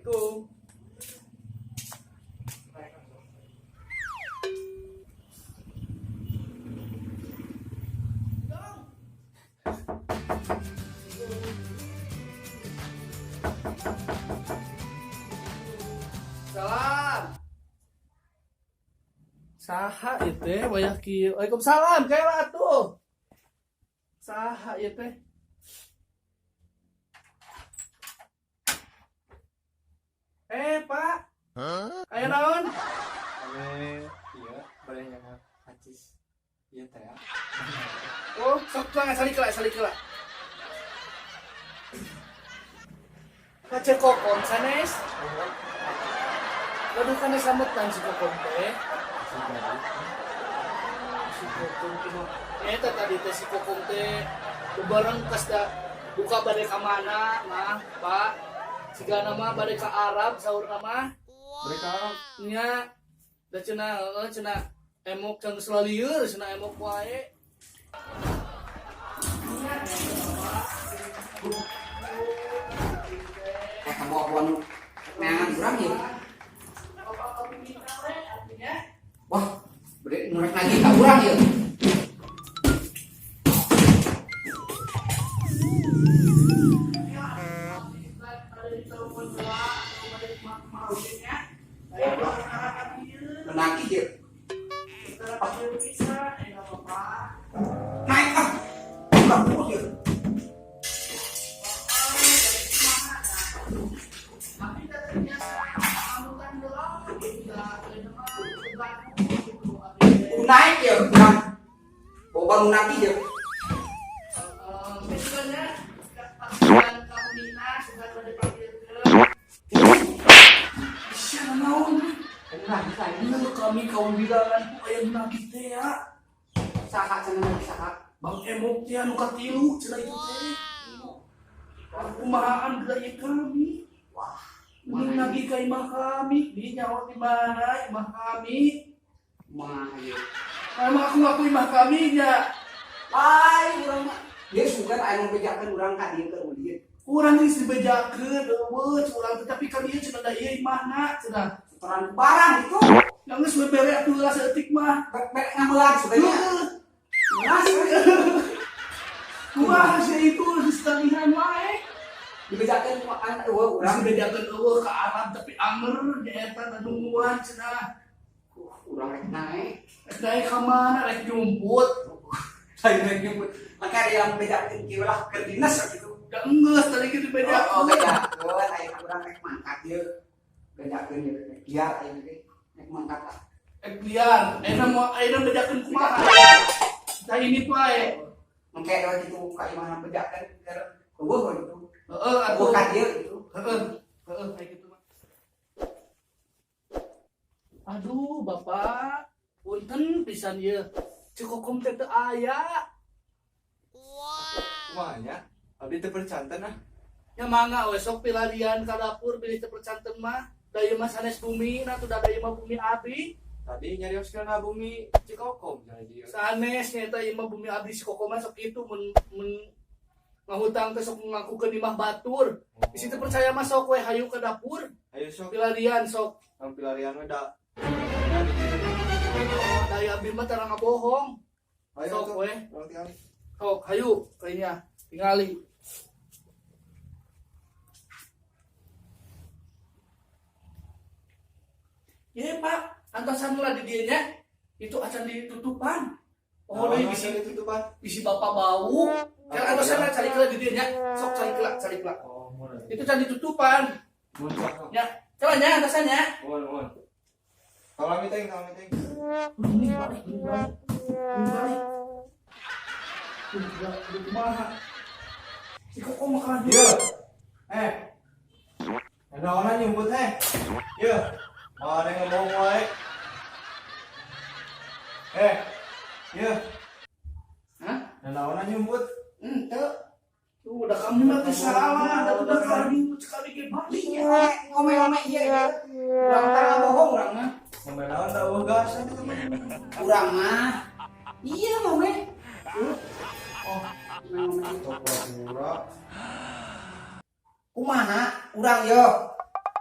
Assalamualaikum. Salam. Saha ieu teh wayah kieu? Waalaikumsalam, kela atuh. Saha ieu teh? Eh, Pak. Aya naon? Ame iya boleh nyawa acis iya teh ya. Oh, sok tuang salik lah, salik lah. Kace Kokom sanes. Waduh, kana sametan si Kokom teh. Si Kokom teh mah. Eta tadi teh si Kokom teh bebareng kas da buka bade ka mana mah, Pak. Sigana mah bade ka Arab saurna mah. Mereka Nya da cenah heueuh cenah emok can geus lalieur cenah emok wae. Kata bawa nu neangan urang ieu. Wah, bade nu rek nagih ka urang ieu. Nu nagih ieu. Naik ah. Urang terus ieu. Kudu naik ieu urang. Bawa nu nagih ieu. Kami kaum bilangan ku aya nu nagih teh ya. Saha cenah nagih saha? Bang Emok teh anu katilu cenah itu teh. Kumahaan geura ieu kami. Wah, Mending nagih ka imah kami, di nyaho di mana imah kami. Mah ieu. Emang aku ngaku imah kami nya. Lain urang mah. Ieu sugan aya nu bejakeun urang ka dieu keur ulin. Urang geus dibejakeun eueuh urang teh tapi ka dieu cenah da ieu imahna cenah. Setoran barang itu. Yang geus we bere atuh heula saeutik mah. Bere ngamelan suganya. Heueuh. Mas. Kumaha sia itu geus tagihan wae. Dibejakeun ku an eueuh Urang urang. dibejakeun eueuh ka Arab tapi anger nya eta nungguan cenah. Urang rek naik. Rek naik ka mana rek nyumput. Lain rek nyumput. Maka ada yang bejakeun kieu lah keur dinas gitu. Da enggeus tadi kieu dibejakeun. Oh, bejakeun aya urang rek mangkat ieu. Bejakeun ieu rek liar aya ge. Rek mangkat lah. Rek liar, ayeuna moal ayeuna bejakeun kumaha? Tah ini wae. Engke we kitu ka imahna bejakeun keur eueuh we gitu. Heeh atuh. Eueuh ka dieu gitu. Heeh. Heeh kayak gitu mah. Aduh, Bapak, punten pisan ieu. Ceu Kokom teh teu aya. Kumaha nya abdi teu percanten ah. Nya mangga we sok pilarian ka dapur bilih teu percanten mah. Da ieu mah sanes bumi na tuh da ieu mah bumi abdi. Tadi nyarioskeun bumi Cikokom cenah ieu. Sanes nya eta ieu mah bumi abdi si Kokom mah sok kitu mun mun ngahutang teh sok ngakukeun imah batur. Bisi teu percaya mah sok we hayu ka dapur. Ayo sok. Pilarian sok. Ang pilarian we da. Oh, da ieu abdi mah tara ngabohong. Ayo Sok we. Urang tingali. Sok hayu kayaknya tingali. Iya Pak, antosan lah di dieu nya. Itu acan ditutupan. Oh, Nah, deui acan bisi ditutupan. Bisi bapak bau. Kan antosan lah cari keula di dieu nya. Sok cari keula, cari keula. Oh, mun. Itu can ditutupan. Mun sok. Ya, keula nya antosan nya. Mun, mun. Tolong meeting, tolong meeting. Ini balik, ini balik. Ini balik. Tuh, gila, aduh, kumaha. Si Koko mah kalah Iya. Eh. Ada orang nyumput eh. Iya. Mau ada yang ngomong wae. Eh. Iya. Hah? Ada orang nyumput. Henteu. Tuh, udah kamu mah teh salah, da udah kalah nyumput sekali ge balik. Iya, ngomel-ngomel iya iya. Urang tara bohong urang mah. Ngomel naon da eueuh gas eta mah. Urang mah. Iya ngomel. Oh, ngomel. Pura-pura. Kumaha urang yo?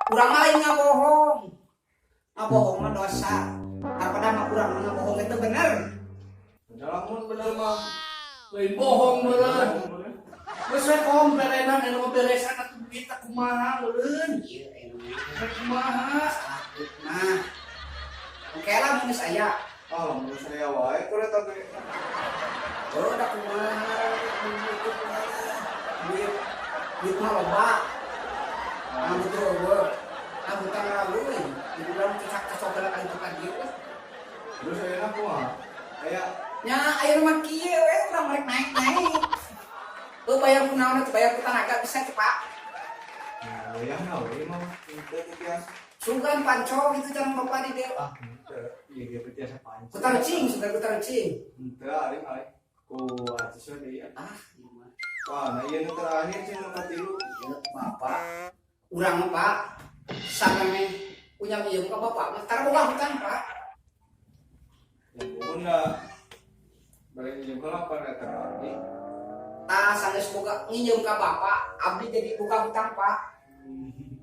Urang mah lain ngabohong. Ngabohong mah dosa. Daripada mah urang mah ngabohong itu bener. Lamun bener mah. Lain bohong meureun. Geus we Kom, berenan anu mah beresan atuh duit kumaha meureun. Iya, aya mah. Rek kumaha? Salah duit mah. Oke lah mun geus aya. Ah, lamun saya wae kereta ge. Oh, da kumaha duit kumaha. Duit duit mah loba. Ah, betul eueuh. Ah, hutang ragu we. Di urang cocok heula ka itu ka dieu we. Terus ayeuna kumaha? Aya. Nya aya mah kieu we urang rek naik-naik. Tuh bayar ku naon atuh, bayar ku tanaga bisa tuh, Pak. Ya, wayahna we mah teu tiasa. Sugan panco gitu jangan bapak di dieu. Ah, henteu. Ieu ge teu tiasa panco. Ku tarucing, sugan ku tarucing. Henteu aing aing. Ku acis we deui. Ah, ieu mah. Wah, nah ieu nu terakhir sih nu katilu. Ieu bapak. Urang mah, Pak. Sameme punya ieu ka bapak mah tara boga hutang, Pak. Ya bunda. Balik nginjem ka lapan eta ka abdi. Tah sanes boga nginjem ka bapak, abdi jadi boga hutang, Pak.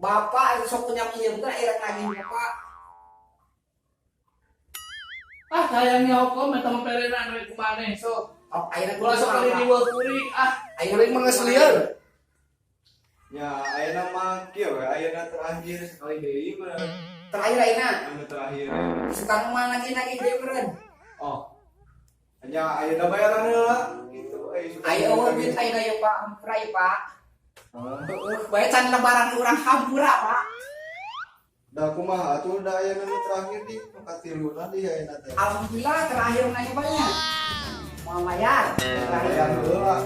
Bapak itu sok punya nginjem ka rek nagih bapak. Ah, hayang nyaho Kom eta mah perenan rek kumaneh sok. Oh, ayeuna Ulah sok kali kumaha, Pak? riweuh kuring ah. Ayeuna Kuring mah geus lieur. Ya, ayeuna mah kieu we, ayeuna terakhir sekali deui bener. Terakhir ayeuna. Anu terakhir. Suka mah nagih-nagih deui meureun. Oh. Hanya ayeuna bayaran heula gitu. Aya suka Ayo eueuh duit ayeuna ieu Pak, hampura ieu Pak. Oh. Heueuh, bae can lebaran urang hampura, Pak. Da kumaha atuh da ayeuna nu terakhir di nu katiluna di ayeuna teh. Alhamdulillah terakhir nanya banyak. Mau bayar. Terakhir. Bayar heula.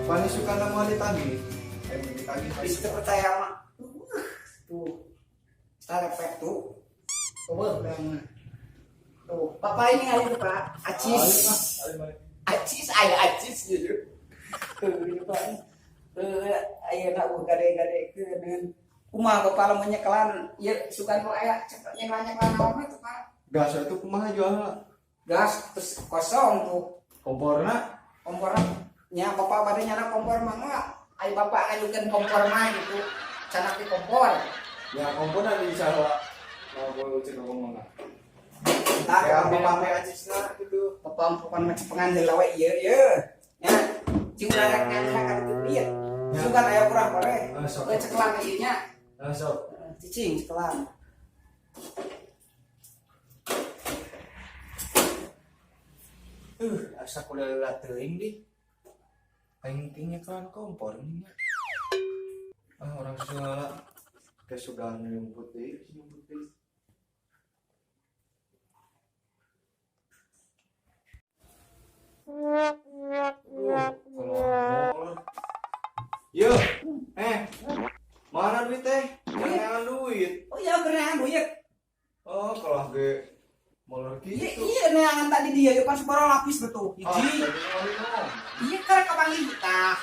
Pani sukana mah ditagih. Eh ditagih. Bisa percaya mah. Tuh. Kita lepek tuh. Tuh, urang mah. Tuh, Bapak ini ada tuh, Pak. Acis. Acis, aya acis gitu. Tuh, ini Pak. Ayeuna eueuh gade-gadekeun. Kumaha Bapak lamun nyekelan ieu sugan nu aya cepet nyekelan naon mah tuh, Pak. Gas itu kumaha jualna? Gas terus kosong tuh. Komporna? Komporna nya bapak bade nyana kompor mah enggak. Ai bapak ngajukeun kompor mah gitu. Canak di kompor. Ya komporna di salah. Mau gua cek ngomong mah. Tah, Kayak bapak teh acisna gitu. Bapak pokona mah cepengan heula we ieu ieu. Nya cing urang rek nyanyi ka ditu ieu. Sugan aya kurang boleh. Ah, sok. Euy cekelan ieu nya. Ah, sok. Cicing cekelan. Asa kuliah teuing di. Aing teh nyekelan kompor nih. Ah, orang segala kayak sudah nyumput deui, nyumput deui. Kalau Yo, mana duit teh? Mana duit? Oh iya kerengan duit. Oh, kalau ge molor Iya gitu. iya neangan tadi dia ieu kan sabaraha lapis betul. Ah, Hiji. tadi ngomong. Iya karek kapanggih tah.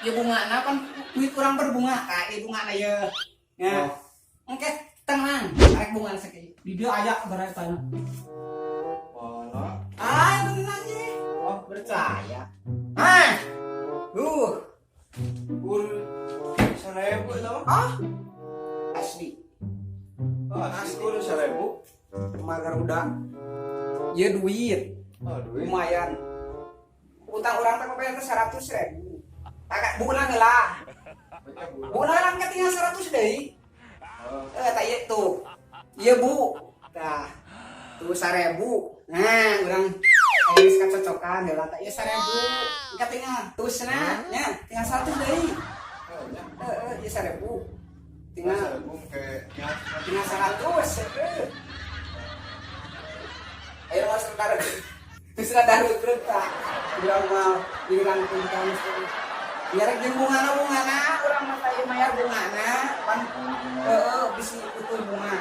Ieu bungana kan duit kurang berbunga tah ieu bungana ieu. Ya. Oh. Engke tenang, karek bunga sakieu. Di dieu aya baratana. Mana? Ah, tenang ye. Oh, Percaya. Ah. Duh, kur 1000 eta mah. ah. Asli. Ah, asli kur 1000. Kemar Garuda. Ieu duit Ah, duit. lumayan. Utang urang teh bayar teh 100.000. Kakak bunga heula. Banyak bu. Bunga heula engke tinggal 100 deui. Ah, Eh, tak ieu tuh. Ieu Bu. Tah. Tuh 1000. Nah, urang aya geus kacocokan heula tah ieu 1000. Engke tinggal tusna nya, tinggal 100 deui. oh, nya. Heeh, ieu 1000. Tinggal 1000 kayak nya. tinggal 100 heeh. Ayo mas sebentar. Terus ada darut tah. Urang mah urang tentang ya rek jeung bungana-bungana urang mah teh mayar bungana pan heeh bisi utuh bunga.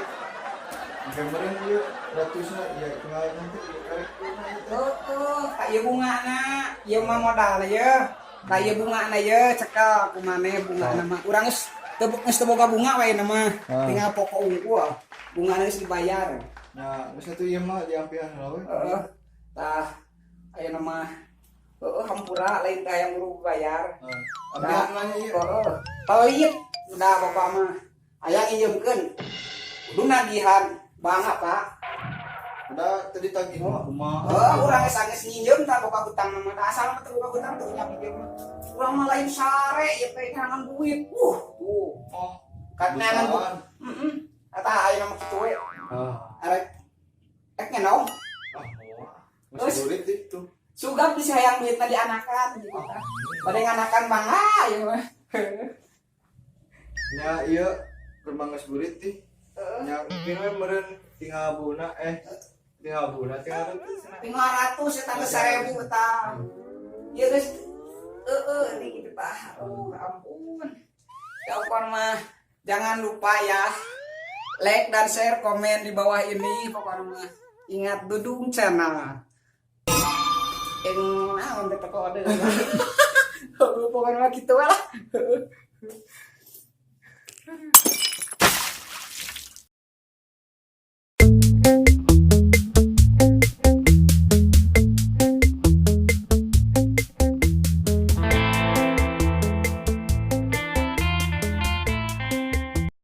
Gambaran ieu ratusna ya tinggal nanti ieu karek kuna itu. Heeh, tak ieu bungana, ieu mah modal ieu. Tak ieu bungana ieu cekel kumaneh bungana mah. Urang geus teu geus teu boga bunga wae mah. Ah. Tinggal pokok unggul. Bungana geus dibayar. Nah, geus atuh ieu mah diampihan heula we. Heeh. Tah ayeuna mah heeh hampura lain teh hayang buru bayar. Ah, ampihan lah nya ieu. Heeh. Pelit udah bapak mah. Aya nginjemkeun. Kudu nagihan bangga, Pak. Udah tadi tagih mah kumaha? Oh, urang geus geus nginjem tah, boga hutang mah. Da asal mah teu boga hutang teu punya mah. Urang mah lain sare ya teh, neangan duit. Tuh. Oh, Kan neangan duit. bisaan. Heeh. Eta ayeuna mah kitu we. Ah, Arek ek ngenaon? Ah, moal. Masih duit itu. Sugan bisa hayang duitna dianakan gitu tah. Bade nganakan bangga ieu mah. Nya ieu rumah geus burit tih. Nya mungkin we meureun tinggal buna tinggal buna tinggal ratus. 500 eta geus 1000 eta. Ieu geus heeh ini gitu tah. Aduh, ampun. Ya ampun mah. Jangan lupa ya, like dan share, komen di bawah ini pokoknya mah. Ingat, Dudung Channel. Yang naon teh kode. Pokoknya mah gitu lah.